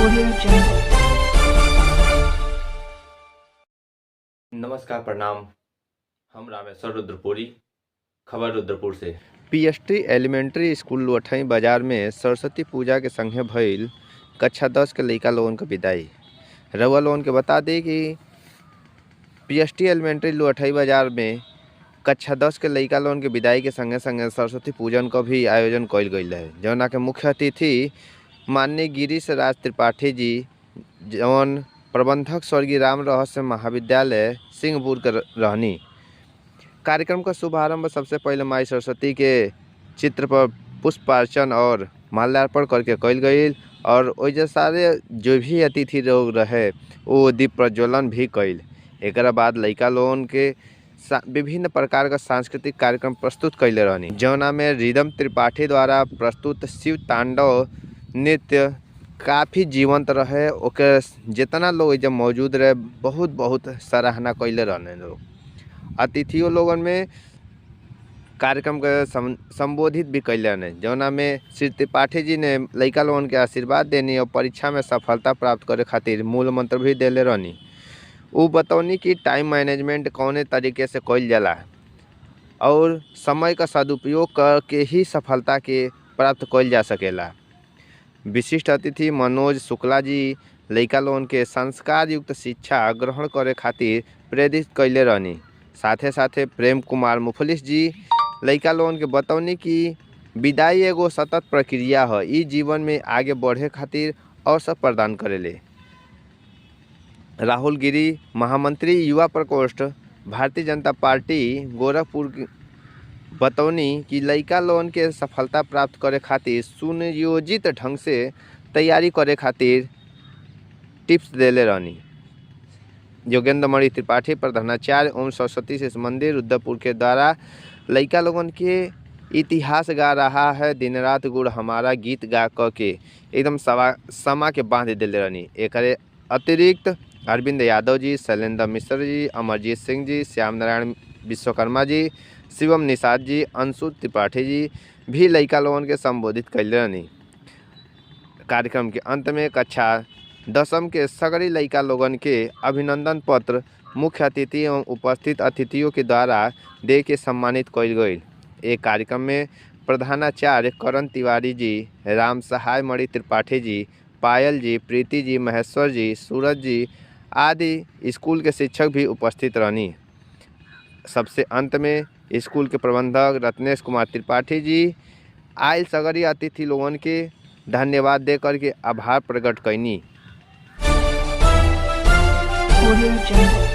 Audio Jungle. नमस्कार, प्रणाम। हम रामेश्वर रुद्रपुरी, खबर रुद्रपुर से। पीएसटी एलिमेंट्री स्कूल लोठई बाजार में सरस्वती पूजा के संगे भइल कक्षा 10 के लइका लोगन के विदाई। रउआ लोगन के बता दी कि पीएसटी एलिमेंट्री लोठई बाजार में कक्षा 10 के लइका लोगन के विदाई के संगे संगे सरस्वती पूजन का भी आयोजन कइल गइल है, जौना के मुख्य अतिथि माननीय गिरीश राज त्रिपाठी जी, जौन प्रबंधक स्वर्गीय राम रहस्य महाविद्यालय सिंहपुर के रहनी। कार्यक्रम का शुभारंभ सबसे पहले माई सरस्वती के चित्र पर पुष्पार्चन और माल्यार्पण करके कइल गइल और ओइजे सारे जो भी अतिथि लोग रहे वो दीप प्रज्वलन भी कइल। एकरा बाद लइका लोगन के विभिन्न प्रकार का सांस्कृतिक कार्यक्रम प्रस्तुत कइले रहनी, जौना में रिदम त्रिपाठी द्वारा प्रस्तुत शिव तांडव नृत्य काफ़ी जीवंत रहे। ओके जितना लोग एइजा मौजूद रहे बहुत बहुत सराहना कइले रहने लोग। अतिथियों लोगन में कार्यक्रम के संबोधित भी कइले रहने, जौना में श्री त्रिपाठी जी ने लइका लोगन के आशीर्वाद देनी और परीक्षा में सफलता प्राप्त करे खातिर मूल मंत्र भी देले रहनी। उ बतौनी कि टाइम मैनेजमेंट कौने तरीके से कइल जाला और समय का सदुपयोग करके ही सफलता के प्राप्त कइल जा सकेला। विशिष्ट अतिथि मनोज शुक्ला जी लइका लोगन के संस्कार युक्त शिक्षा ग्रहण करे खातिर प्रेरित कइले रहनी। साथे साथे प्रेम कुमार मुफलिस जी लइका लोगन के बतौनी कि विदाई एगो सतत प्रक्रिया ह, ई जीवन में आगे बढ़े खातिर अवसर प्रदान करेले। राहुल गिरी, महामंत्री युवा प्रकोष्ठ भारतीय जनता पार्टी गोरखपुर, बतौनी कि लइका लोगन के सफलता प्राप्त करे खातिर सुनियोजित ढंग से तैयारी करे खातिर टिप्स देले रहनी। योगेंद्र मणि त्रिपाठी, प्रधानाचार्य ओम सरस्वती शिशु मंदिर रुद्रपुर के द्वारा लइका लोगन के इतिहास गा रहा है दिन रात गुण हमारा गीत गा क के एकदम सवा समा के बांध देले रहनी। एकरे अतिरिक्त अरविंद यादव जी, शैलेंद्र मिश्र जी, अमरजीत सिंह जी, श्याम नारायण विश्वकर्मा जी, शिवम निषाद जी, अंशु त्रिपाठी जी भी लइका लोगन के संबोधित कइले रहनी। कार्यक्रम के अंत में कक्षा दसम के सगरी लइका लोगन के अभिनंदन पत्र मुख्य अतिथि एवं उपस्थित अतिथियों के द्वारा दे के सम्मानित कइल गइल। एक कार्यक्रम में प्रधानाचार्य करण तिवारी जी, राम सहाय मणि त्रिपाठी जी, पायल जी, प्रीति जी, महेश्वर जी, सूरज जी आदि स्कूल के शिक्षक भी उपस्थित रहनी। सबसे अंत में स्कूल के प्रबंधक रत्नेश कुमार त्रिपाठी जी आयल सगरी अतिथि लोगन के धन्यवाद दे करके आभार प्रकट कइनी। Audio Jungle.